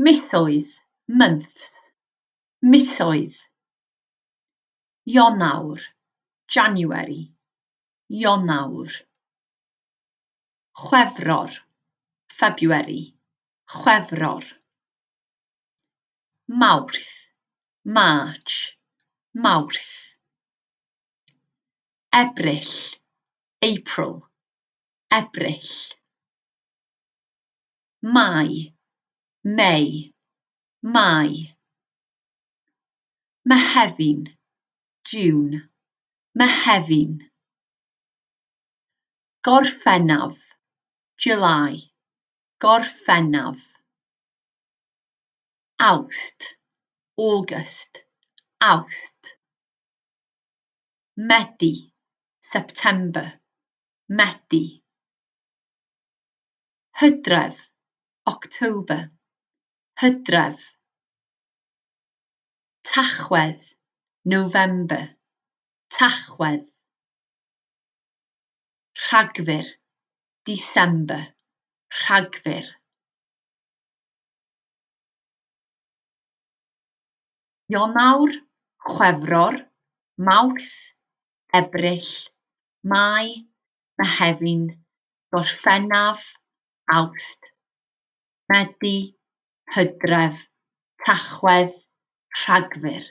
Misoedd, months. Misoedd. Ionawr, January. Ionawr. Chwefror, February. Chwefror. Mawrth, March. Mawrth. Ebrill, April. Ebrill. Mai, May. Mai. Mehefin, June. Mehefin. Gorffennaf, July. Gorffennaf. Awst, August. Awst. Medi, September. Medi. Hydref, October. Hydref. Tachwedd, November. Tachwedd. Rhagfyr, December. Rhagfyr. Ionawr, Chwefror, Mawrth, Ebrill, Mai, Mehefin, Gorffennaf, Awst, Medi, Hydref, Tachwedd, Rhagfyr.